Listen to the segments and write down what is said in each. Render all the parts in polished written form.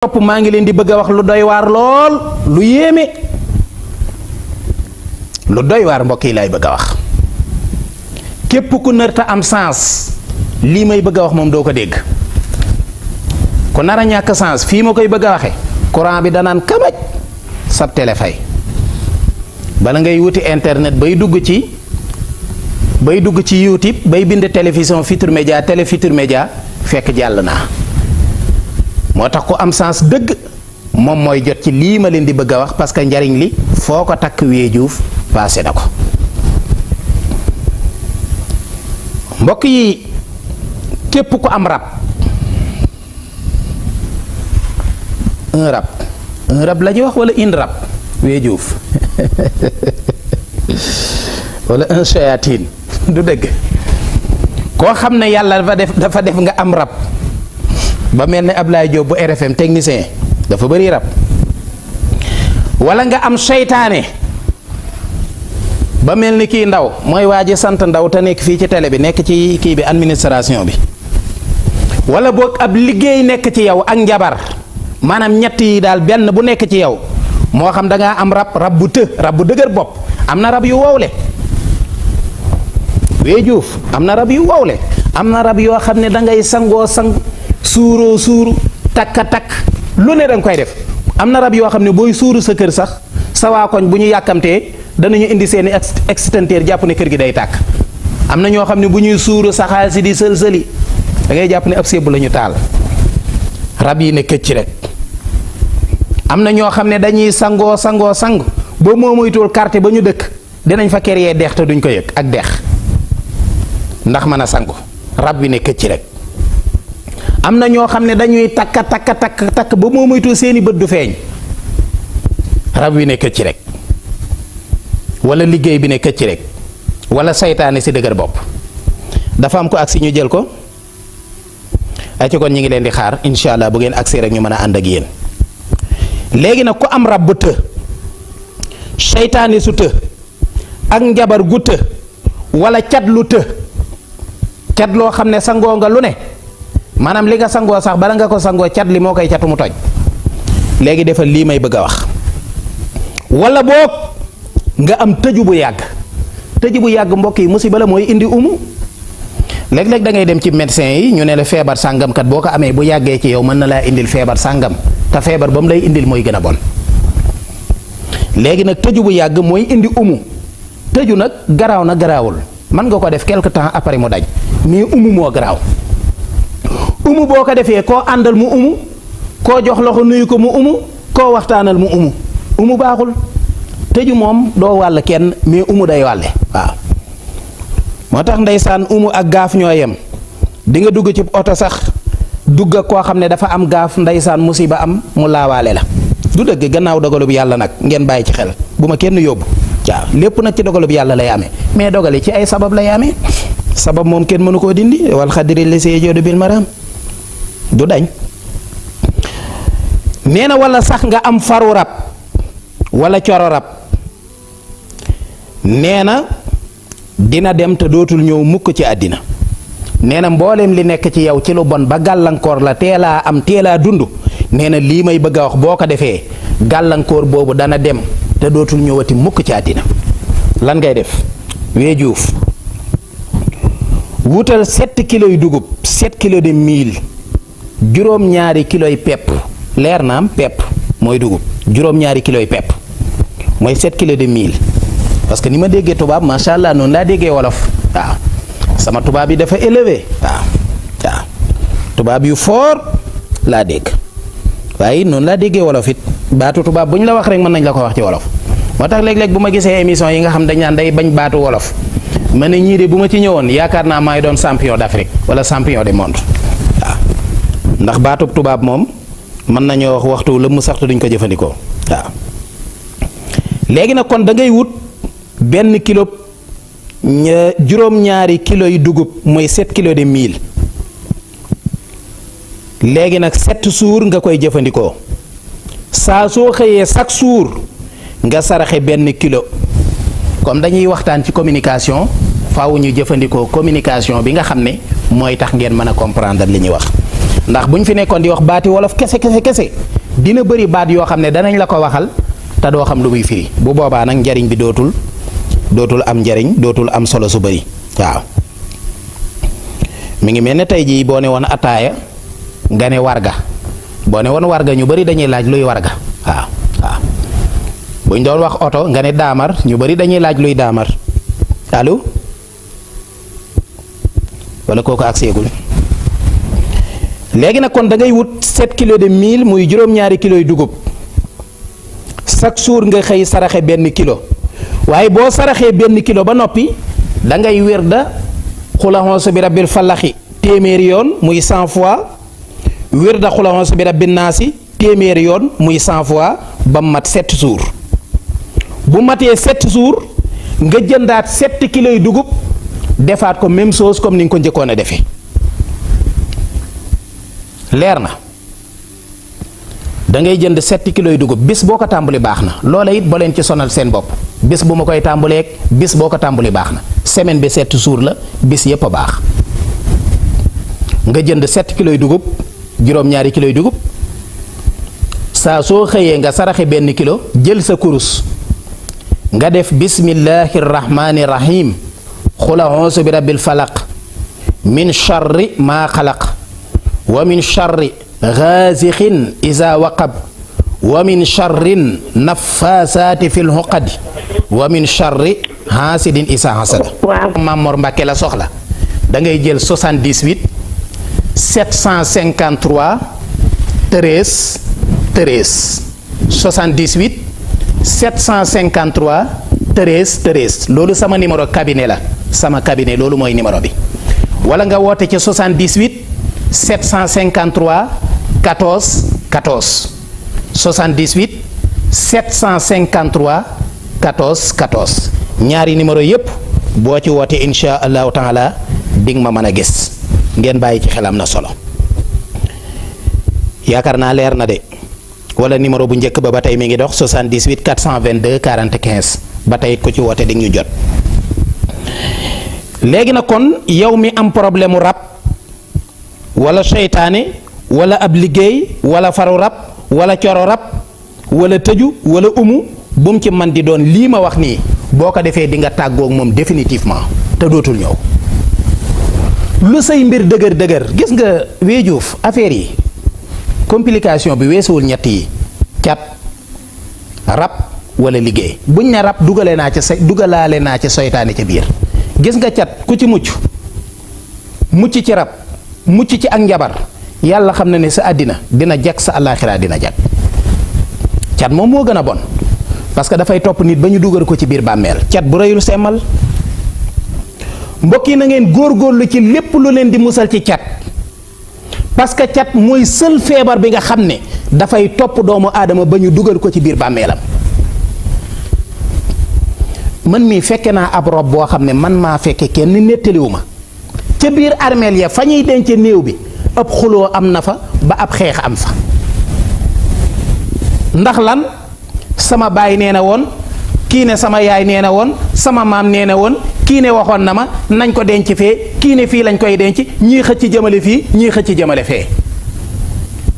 topp maa ngi leen di bëgg a wax lu doy waar lool lu yéeme lu doy waar mbokk yi laay bëgg a wax képp ku nërta am sens lii may bëgg a wax moom doo ko dégg ku nar a ñàkk sens fii ma koy bëgg a waxe courant bi danaan kamaj sab télé fay bala ngay wuti internet bay dugg ci YouTube bay bind télévision Futurs Médias télé Futurs Médias fekk jàll naa moo tax ku am sens dëgg moom mooy jot ci lii ma leen di bëgg a wax parce que njariñ li foo ko takk wee juuf paase na ko mbokk yi képp ku am rab un rab la ñuy wax wala une rab wee juuf wala un shayatin du dëgg koo xam ne yàlla dafa def nga am rab ba mel ne Ablaye Diop bu RFM technicien dafa bëri rab wala nga am seytaane ba mel ni kii ndaw mooy waa ji sant ndaw te nekk fii ci télé bi nekk ci kii bi administration bi wala boog ab liggéey nekk ci yow ak njabar maanaam ñett yi daal benn bu nekk ci yow moo xam da ngaa am rab bu rab bu dëgër bopp am na rab yu wowle wee juuf am na rab yu wowle am na rab yoo xam ne da ngay sangoo suuru takk lu ne danga koy def am na rab yoo xam ne booy suuru sa kër sax sa waa koñ bu ñu yàkkamtee danañu indi seeni extincteur jàpp ne kër gi day tàkk am na ñoo xam ne bu ñuy suuru saxaar si di sël-sëli da ngay jàpp ne ab sébb la ñu taal rab yi ne këcc rek am na ñoo xam ne dañuy sang boo moo moytuwul quartier ba ñu dëkk dinañ fa créer dex te duñ ko yëg ak dex ndax mën a sangu rab bi ne këcc rek am na ñoo xam ne dañuy takk ba moo moytu seeni bët du feeñ rab wi ne këcc rek wala liggéey bi ne këcc rek wala saytaane si dëgër bopp dafa am ko agsi ñu jël ko ay ci kon ñi ngi leen di xaar incha allah bu ngeen agsi rek ñu mën a ànd ak yéen léegi nag ku am rab bu të saytaane su të ak njabar gu të wala cat lu të cat loo xam ne sangoo nga lu ne maanaam li nga sangoo sax bala nga ko sangoo cat li moo koy catu mu toj léegi defal lii may bëgg a wax wala boog nga am tëju bu yàgg mbokk yi musiba la mooy indi umu léeg-léeg da ngay dem ci médecin yi ñu ne la feebar sàngam kat boo ko amee bu yàggee ci yow mën na laa indil feebar sàngam te feebar ba mu lay indil mooy gën a bon léegi nag tëju bu yàgg mooy indi umu tëju nag garaaw na garaawul mën nga ko def quelque temps après mu daj mais umu moo garaaw umu boo ko defee koo àndal mu umu koo jox loxo nuyu ko mu umu koo waxtaanal mu umu baaxul tëju moom doo wàll kenn mais umu day wàlle waaw moo tax ndeysaan umu ak gaaf ñoo yem di nga dugg ci oto sax dugg ak koo xam ne dafa am gaaf ndeysaan musiba am mu laawaale la du dëgg gannaaw dogalub yàlla nag ngeen bàyyi ci xel bu ma kenn yóbbu waaw lépp nag ci dogalub yàlla lay amee mais dogali ci ay sabab lay amee sabab moom kenn mënu koo dindi wal xadiri li see joodu bil maram du dañ nee na wala sax nga am faru rab wala coro rab nee na dina dem te dootul ñëw mukk ci àddina nee na mbooleem li nekk ci yow ci lu bon ba gàllankoor la teelaa dund nee na lii may bëgg a wax boo ko defee gàllankoor boobu dana dem te dootul ñëwati mukk ci àddina lan ngay def wee juuf wutal 7 kilos yu dugub 7 kilos de mil juróom-ñaari kilos yi pepp leer naam pepp mooy dugub juróom-ñaari kilos yi pepp mooy 7 kilos de mil parce que ni ma déggee tubaab macha allah noonu laa déggee wolof waaw sama tubaab yi dafa élevé waaw tubaab yu fort laa dégg waaye noonu laa déggee wolof it baatu tubaab bu ñu la wax rek mën nañ la ko wax ci wolof moo tax léeg-léeg bu ma gisee émission yi nga xam dañ naan day bañ baatu wolof ma ne ñii de bu ma ci ñëwoon yaakaar naa maay doon champion d'Afrique wala champion du monde waaw ndax baatub tubaab moom mën nañoo wax waxtu la mu saxtu duñ ko jëfandikoo waaw léegi nag kon da ngay wut benn kilo juróom-ñaari kilo yu dugub mooy 7 kilos de mil léegi nag 7 jours nga koy jëfandikoo saa soo xëyee chaque jour nga saraxe benn kilo comme dañuy waxtaan ci communication faaw ñu jëfandikoo communication bi nga xam ne mooy tax ngeen mën a comprendre li ñuy wax ndax buñ fi nekkoon di wax baati wolof kese dina bëri baat yoo xam ne danañ la ko waxal te doo xam lu muy firi bu boobaa nag njariñ bi dootul am njariñ dootul am solo su bëri waaw. mi ngi mel ne tey jii boo ne woon ataaya nga ne warga boo ne woon warga ñu bëri dañuy laaj luy warga waaw buñ doon wax oto nga ne daamar ñu bëri dañuy laaj luy daamar allo wala kooku ak seegul léegi nag kon da ngay wut 7 kilos de mil muy juróom-ñaari kilos yu dugub chaque jour nga xëy saraxe benn kilo waaye boo saraxee benn kilo ba noppi da ngay wirda xul a'uuzu bi rabbil falaxi téeméeri yoon muy 100 fois wirda xul a'uuzu bi rabbin naasi téeméeri yoon muy 100 fois ba mat 7 jours bu matee 7 jours nga jëndaat 7 kilos yu dugub defaat ko même chose comme ni nga ko njëkkoon a defee leer na da ngay jënd 7 kilos yu dugub bis boo ko tàmbali baax na loola it boo leen ci sonal seen bopp bis bu ma koy tàmbuleeg bis boo ko tàmbali baax na semaine bi 7 jours la bis yépp a baax nga jënd 7 kilos yu dugub juróom-ñaari kilos yu dugub saa soo xëyee nga saraxe benn kilo jël sa kurus nga def bismillahi rahmani rahim xul a'uuzu bi rabbil falaq min charri maa xalaq wa min charri gaasixin isa waqab wa min charrin nafaasaati fil xuqadi wa min charri haasidin isa hasada Maam Mor Mbàkke la soxla da ngay jël 78 753 13 13 78 753 13 13 loolu sama numéro cabinet la sama cabinet loolu mooy numéro bi wala nga woote ci 78 753 14 14 78 753 14 14 ñaari numéro yépp boo ci woote insha allahu taala di nga ma mën a gis ngeen bàyyi ci xelam na solo yaakaar naa leer na de wala numéro bu njëkk ba tey mi ngi dox 78 422 40 15 ba tey ko ci woote di nga ñu jot léegi nag kon yow mi am problème mu rab wala seytaane wala ab liggéey wala faru rab wala coro rab wala tëju wala umu bu mu ci man di doon lii ma wax nii boo ko defee di nga tàggoog moom définitivement te dootul ñëw lu say mbir dëgër dëgër gis nga Wéjuuf affaire yi complication bi weesuwul ñett yi cat rab wala liggéey buñ ne rab dugalaale naa ca seytaane ca biir gis nga cat ku ci mucc ci rab mucc ci ak njabar yàlla xam na ne sa àddina dina jag sa àllaaxira dina jag cat moom moo gën a bon parce que dafay topp nit ba ñu dugal ko ci biir bàmmeel cat bu rëyul semmal mbokk yi na ngeen góorgóorlu ci lépp lu leen di musal ci cat parce que cat mooy seul feebar bi nga xam ne dafay topp doomu aadama ba ñu dugal ko ci biir bàmmeelam man mii fekke naa ab rob boo xam ne man maa fekke kenn nettaliwu ma ca biir armeel ya fa ñuy denc néew bi ab xuloo am na fa ba ab xeex am fa ndax lan sama baay nee na woon kii ne sama yaay nee na woon sama maam nee na woon kii ne waxoon na ma nañ ko denc fee kii ne fii lañ koy denc ñii xëcc jëmale fii ñii xëcc jëmale fee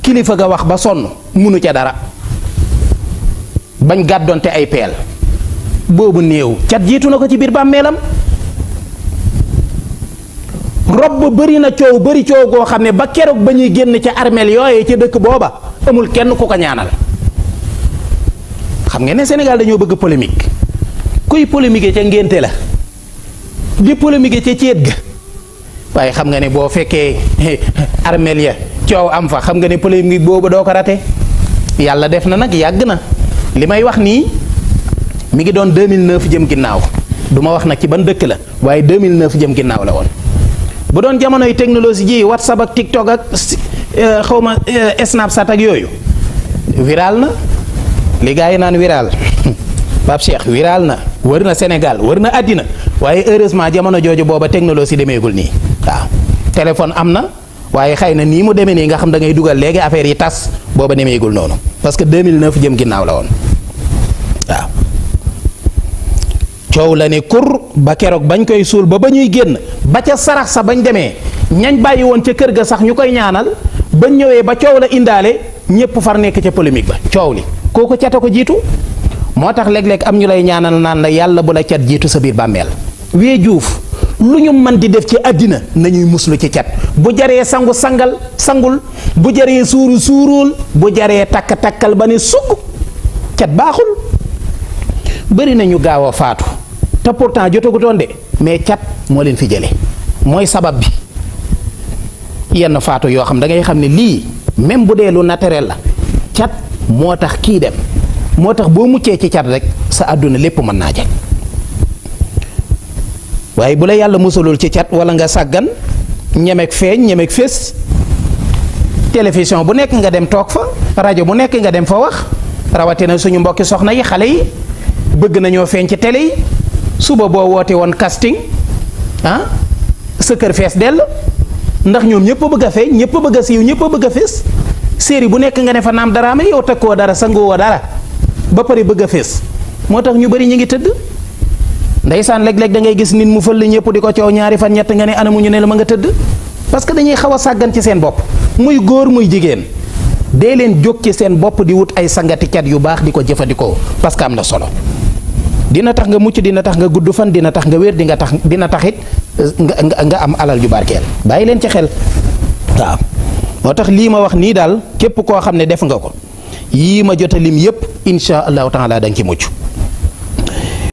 kilifa ga wax ba sonn munu ca dara bañ gàddonte ay peel boobu néew cat jiitu na ko ci biir bàmmeelam rob ba bëri na coow bëri coow goo xam ne ba keroog ba ñuy génn ca armeel yooyee ca dëkk booba amul kenn ku ko ñaanal xam ngeen ne Sénégal dañoo bëgg polémique kuy polémique ca ngénte la di polémique ca céet ga waaye xam nga ne boo fekkee armeel ya coow am fa xam nga ne polémique boobu doo ko rate yàlla def na nag yàgg na li may wax nii mi ngi doon 2009 jëm ginnaaw du ma wax nag ci ban dëkk la waaye 2009 jëm ginnaaw la woon bu doon jamonoy technologie ji WhatsApp ak TikTok ak xawma Snapchat ak yooyu viral na li gaa yi naan viral Pape Cheikh viral na wër na Sénégal wër na àddina waaye heureusement jamono jooju booba technologie demeegul nii waaw téléphone am na waaye xëy na nii mu demee nii nga xam da ngay dugal léegi affaire yi tas booba demeegul noonu parce que 2009 jëm ginnaaw la woon waaw coow la ne kur ba keroog bañ koy suul ba ñuy génn ba ca sarax sa bañ demee ñañ bàyyi woon ca kër ga sax ñu koy ñaanal ba ñëwee ba coow la indaale ñëpp far nekk ca polémique ba coow li kooku cata ko jiitu. moo tax léeg-léeg am ñu lay ñaanal naan la yàlla bu la cat jiitu sa biir bàmmeel. wee juuf lu ñu mën di def ci àddina nañuy muslu ci cat bu jaree sangu sangal sangul bu jaree suuru suurul bu jaree takk takkal ba ne sugg cat baaxul. bëri nañu gaaw a faatu te pourtant jotagutoon de mais cat moo leen fi jële mooy sabab bi yenn faatu yoo xam da ngay xam ne lii même bu dee lu naturel la cat moo tax kii dem moo tax boo muccee ci cat rek sa àdduna lépp mën naa jeg waaye bu la yàlla musalul ci cat wala nga sàggan ñemeeg feeñ ñemeeg fés télévision bu nekk nga dem toog fa rajo bu nekk nga dem fa wax rawatina suñu mbokki soxna yi xale yi bëgg nañoo feeñ ci télé yi suba boo woote woon casting sa kër fees dell ndax ñoom ñëpp a bëgg a feeñ ñëpp a bëgg a siiw ñëpp a bëgg a fees série bu nekk nga ne fa naam daraame yow takkoo dara sangoo dara ba pare bëgg a fees moo tax ñu bari ñu ngi tëdd ndeysaan léeg-léeg da ngay gis nit mu fël ñëpp di ko coow ñaari fan ñett nga ne anamu ñu ne la ma nga tëdd parce que dañuy xaw a sàggan ci seen bopp muy góor muy jigéen dee leen jóg ci seen bopp di wut ay sangati cat yu baax di ko jëfandikoo parce que am na solo dina tax nga mucc dina tax nga gudd fan dina tax nga wér dina taxit nga am alal ju barkeel bàyyi leen ci xel waaw moo tax lii ma wax nii daal képp koo xam ne def nga ko yii ma jot a lim yépp insha allahu taala da nga ci mucc